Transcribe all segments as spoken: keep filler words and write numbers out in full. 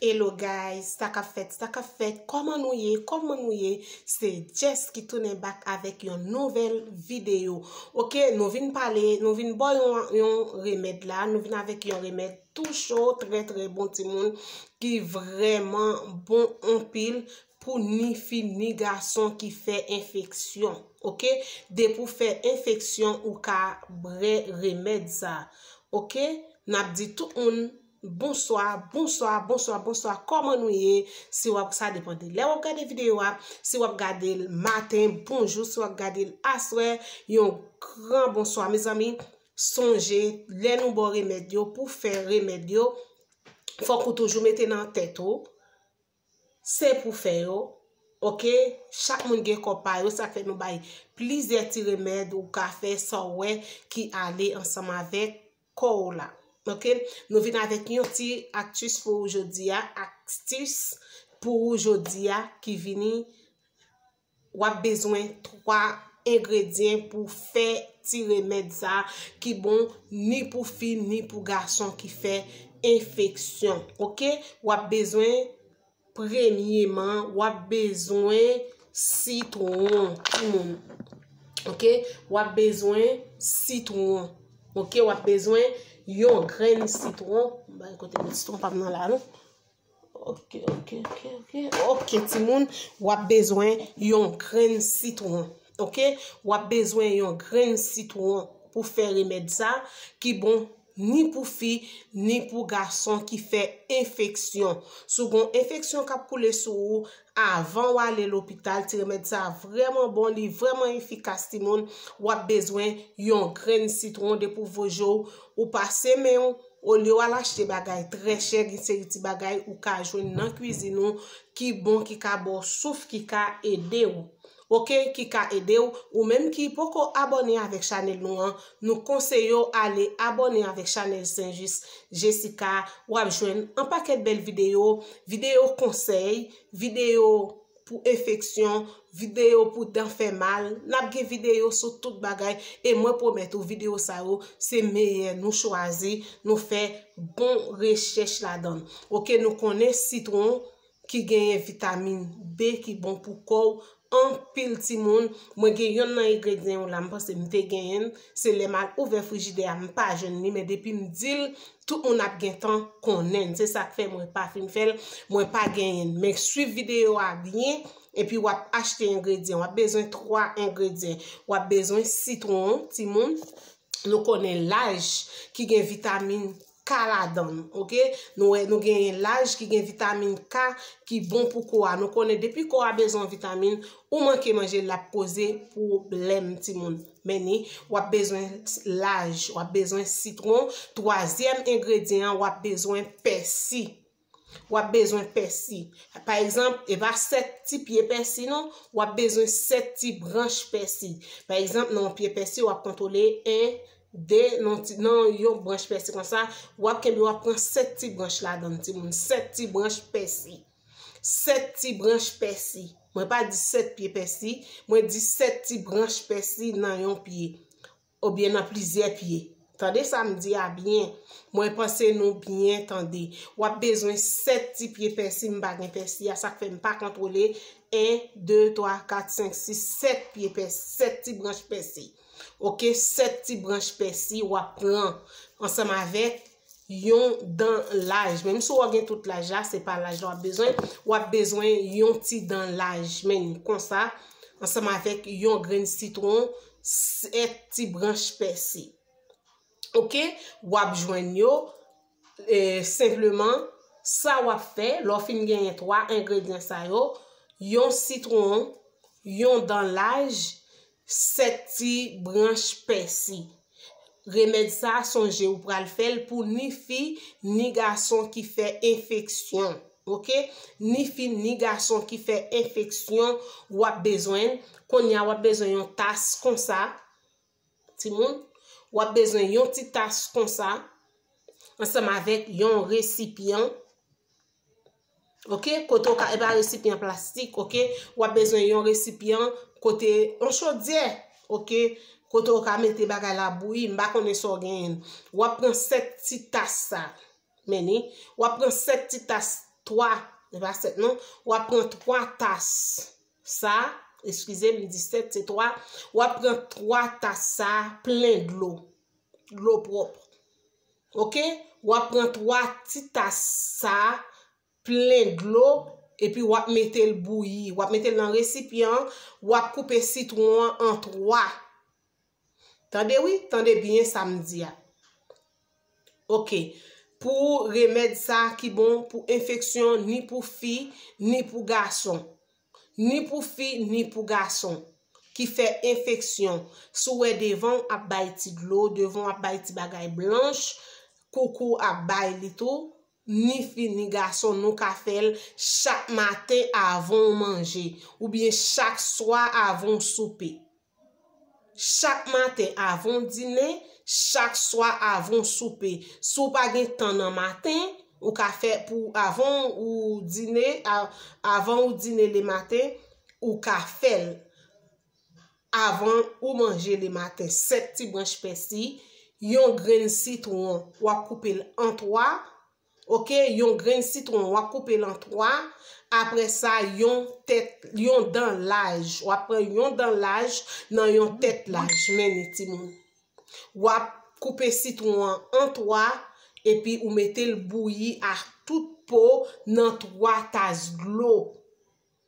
Hello guys, sa k ap fèt, sa k ap fèt, kòman nou ye, kòman nou ye? Se Jess ki tounen back avèk yon nouvèl videyo. Ok, nou vin pale, nou vin ba yon, yon remèd la, nou vin avèk yon remèd tou cho, trè trè bon timoun, ki vrèman bon anpil pou ni fi ni gason ki fè enfeksyon. Ok, depi w fè enfeksyon, ou ka bwè remèd sa. Ok, n ap di tout moun bonswa, bonswa, bonswa, bonswa. Kòman nou ye? Si w ap, sa depann de lè w ap gade videyo a. Si w ap gade l maten, bonjou. Si w ap gade l aswè, yon gran bonswa. Mezanmi, sonje, lè nou ba w remèd yo, pou fè remèd yo, fòk ou toujou mete nan tèt ou, se pou fè yo. Ok, chak moun gen kò pa yo, sa fè nou bay plizyè ti remèd ou ka fè sa w wè ki ale ansanm avèk kò w la. Ok, nou vin avèk yon ti aktis pou ou jodi a, aktis pou ou jodi a ki vini, w ap bezwen twa engredyan pou fè ti remèd sa ki bon ni pou fi ni pou gason ki fè enfeksyon. Ok, w ap bezwen, premyeman, w ap bezwen sitwon, timoun. Ok, w ap bezwen sitwon. Ok, w ap bezwen yon grenn sitwon. M bay kote m sitwon pa m nan la, non. Ok, ok, ok, ok. Ok, timoun, w ap bezwen yon grenn sitwon. Ok, w ap bezwen yon grenn sitwon pou fè remèd sa ki bon ni pou fi, ni pou gason ki fè enfeksyon. Si w gen enfeksyon k ap koule sou ou, avan w ale lopital, ti remèd sa vrèman bon, li vrèman efikas, timoun. W ap bezwen yon grenn sitwon, depi w voye w, ou pase men w, olye w al achte bagay trè chè, gen seri ti bagay ou ka jwenn nan kwizin ou ki bon, ki ka ba w souf, ki ka ede w. Ok, ki ka ede w. Ou menm ki poko abòne avèk chanèl nou an, nou konseye w ale abòne avèk chanèl Saint Just Jessica. W ap jwenn an pakèt bèl videyo, videyo konsèy, videyo pou enfeksyon, videyo pou dan fè mal. N ap gen videyo sou tout bagay. E mwen pwomèt ou, videyo sa yo, se meyè nou chwazi, nou fè bon rechèch ladan l. Ok, nou konnen sitwon ki genyen vitamin B ki bon pou kò w anpil, timoun. Mwen gen yonn nan engredyan yo la, m panse m te genyen l. Se lè m al ouvè frijidè a, m pa jwenn li, men depi m di l, tout moun ap gentan konnen l. Se sa k fè mwen pa fin fè l, mwen pa genyen l. Men swiv videyo a byen, epi w ap achte engredyan. W ap bezwen twa engredyan. W ap bezwen sitwon, timoun. Nou konnen laj ki gen vitamin K ladan l, ok? Nou wè, nou genyen laj ki gen vitamin K ki bon pou kò a. Nou konnen depi kò a bezwen vitamin, ou manke manje l, l ap koze pwoblèm, timoun. Men ni, w ap bezwen laj, w ap bezwen sitwon. Twazyèm engredyan an, w ap bezwen pèsi. W ap bezwen pèsi. Pa egzanp, e pa sèt ti pye pèsi non, w ap bezwen sèt ti branch pèsi. Pa egzanp, nan yon pye pèsi, w ap kontwole en, de, nan ti, nan yon branch pèsi konsa, w ap kenbe, w ap pran sèt ti branch ladan l, timoun, sèt ti branch pèsi. Sèt ti branch pèsi. Mwen pa di sèt pye pèsi, mwen di sèt ti branch pèsi nan yon pye. Oubyen nan plizyè pye. Tande sa m di a byen. Mwen panse nou byen tande. W ap bezwen sèt ti pye pèsi, m pa gen pèsi a, sa k fè m pa kontwole en, de, twa, kat, senk, sis, sèt pye pèsi, sèt ti branch pèsi. Ok, sèt ti branch pèsi w ap pran ansanm avèk yon dan laj. Menm si w gen tout laj la, se pa laj la w ap bezwen, w ap bezwen yon ti dan laj, men konsa, ansanm avèk yon grenn sitwon, sèt ti branch pèsi. Ok, w ap jwenn yo, e, senpleman, sa w ap fè, lè w fin genyen twa engredyan sa yo, yon sitwon, yon dan laj, sèt ti branch pèsi. Remèd sa, sonje ou pral fè l pou ni fi, ni gason ki fè enfeksyon. Ok? Ni fi, ni gason ki fè enfeksyon, w ap bezwen, kounye a w ap bezwen yon tas konsa, timoun. W ap bezwen yon ti tas konsa, ansanm avèk yon resipyan. Ok, kote w ka, e pa resipyan plastik, ok, w ap bezwen yon resipyan kote, yon chodyè, ok, kote w ka mete bagay la bouyi, m pa konnen sa w genyen. W ap pran sèt ti tas sa, men ni, w ap pran sèt ti tas twa, se pa sèt non, w ap pran twa tas sa, eskize m, di sèt se twa, w ap pran twa tas sa plen dlo, dlo pwòp. Oke? W ap pran twa ti tas sa plen dlo, epi w ap mete l bouyi. W ap mete l nan resipyan, w ap koupe sitwon an an twa. Tande wi, tande byen sa m di a. Oke. Pou remèd sa ki bon pou enfeksyon, ni pou fi, ni pou gason. Ni pou fi, ni pou gason. Ki fè enfeksyon. Si w wè devan w ap bay ti dlo, devan w ap bay ti bagay blanch, koukou ap bay li tou, ni fi, ni gason, nou ka fè l chak maten avan w manje, oubyen chak swa avan w soupe. Chak maten avan w dine, chak swa avan w soupe. Si w pa gen tan nan maten, ou ka fè pou avan ou dine, a- avan ou dine le maten, ou ka fè l avan ou manje le maten. Sèt ti branch pèsi, yon grenn sitwon, w ap koupe l an twa. Oke, yon grenn sitwon, w ap koupe l an twa. Apre sa, yon tèt, yon dan laj. W ap pran yon dan laj nan yon tèt laj. Men li, timoun. W ap koupe sitwon an an twa, epi ou mete l bouyi ak tout po nan twa tas dlo.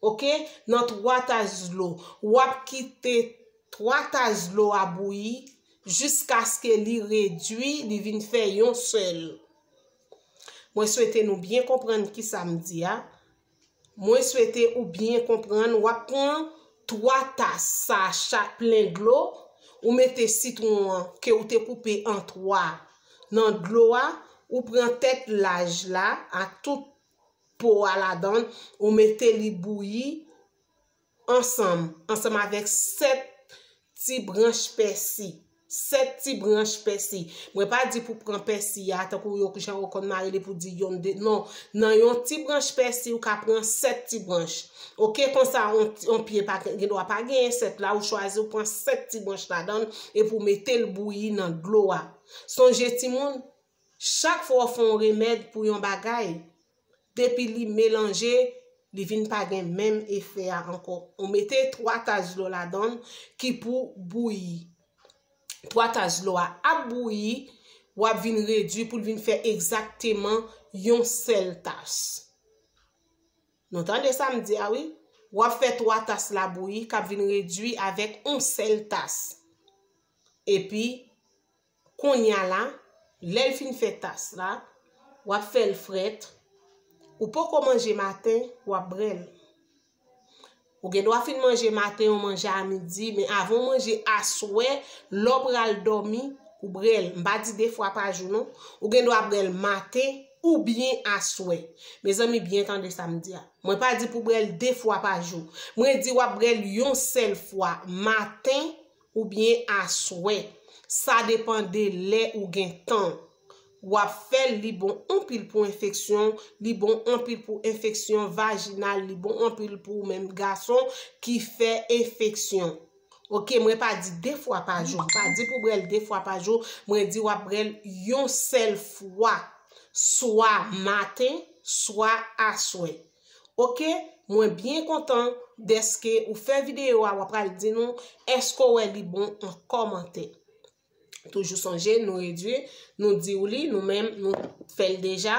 Oke? Nan twa tas dlo. W ap kite twa tas dlo a bouyi jiskaske li redui, li vin fè yon sèl. Mwen swete nou byen konprann kisa m di a. Mwen swete ou byen konprann. W ap pran twa tas sa chak plen dlo. Ou mete sitwon an ke ou te koupe an twa nan dlo a. Ou pran tèt laj la ak tout po a ladan l, ou mete li bouyi ansanm, ansanm avèk sèt ti branch pèsi. Sèt ti branch pèsi. Mwen pa di pou pran pèsi a, tankou yo jan yo konn mare li pou di yonn de. Non, nan yon ti branch pèsi, ou ka pran sèt ti branch. Oke, konsa, on, on pye pa gen dwa pa genyen sèt la, ou chwazi, ou pran sèt ti branch ladan l, epi ou mete l bouyi nan dlo a. Sonje, timoun, chak fwa w fè yon remèd pou yon bagay, depi li melanje, li vin pa gen menm efè a ankò. Ou mete twa tas dlo ladan l ki pou bouyi. Twa tas dlo a ap bouyi, w ap vin redui pou l vin fè egzakteman yon sèl tas. Nou tande sa m di a wi? W ap fè twa tas la bouyi k ap vin redui avèk yon sèl tas. Epi, kounye a la, lè l fin fè tas la, w ap fè l frèt. Ou poko manje maten, w ap brè l. Ou gen dwa fin manje maten, ou manje a midi, men avan w manje aswè, lè w pral dòmi, ou brè l. M pa di de fwa pa jou non. Ou gen dwa brè l maten oubyen aswè. Mezanmi, byen tande sa m di a. Mwen pa di pou brè l de fwa pa jou. Mwen di w ap brè l yon sèl fwa, maten oubyen aswè. Sa depann de lè ou gen tan. W ap fè l, li bon anpil pou enfeksyon, li bon anpil pou enfeksyon vajinal, li bon anpil pou ou menm gason ki fè enfeksyon. Oke, mwen pa di de fwa pa jou. M pa di pou brè l de fwa pa jou. Mwen di w ap brè l yon sèl fwa. Swa maten, swa aswè. Oke, mwen byen kontan dèske ou fè videyo a, w ap pral di nou èske w wè li bon an kòmantè. Toujou sonje, nou redui, nou di w li, nou menm, nou fè l deja,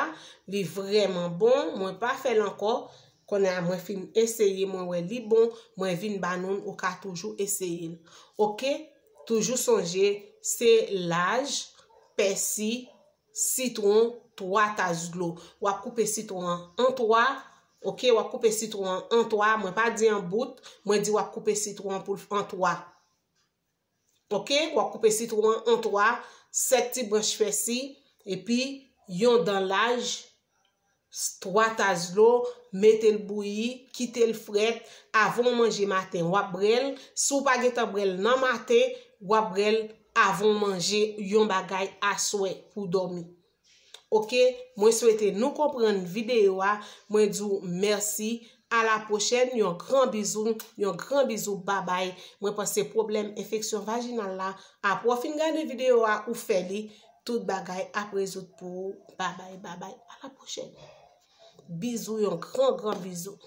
li vrèman bon, mwen pa fè l ankò, kounye a mwen fin eseye, mwen wè li bon, mwen vin ba nou l, ou ka toujou eseye l. Oke, toujou sonje, se laj, pèsi, sitwon, twa tas dlo. W ap koupe sitwon an an twa, oke, w ap koupe sitwon an an twa, mwen pa di an bout, mwen di w ap koupe sitwon an pou l an twa. Oke, w ap koupe sitwon an an twa, sèt ti branch pèsi, epi yon dan laj, twa tas dlo, mete l bouyi, kite l frèt, avan w manje maten, w ap brè l. Si w pa gentan brè l nan maten, w ap brè l avan w manje yon bagay aswè pou w dòmi. Oke, mwen swete nou konprann videyo a. Mwen di w mèsi. A la pwochèn, yon gran bizou, yon gran bizou, babay. Mwen panse pwoblèm enfeksyon vajinal la, apre w fin gade videyo a, ou fè li, tout bagay ap rezoud pou ou. Babay, babay, a la pwochèn. Bizou, yon gran, gran bizou.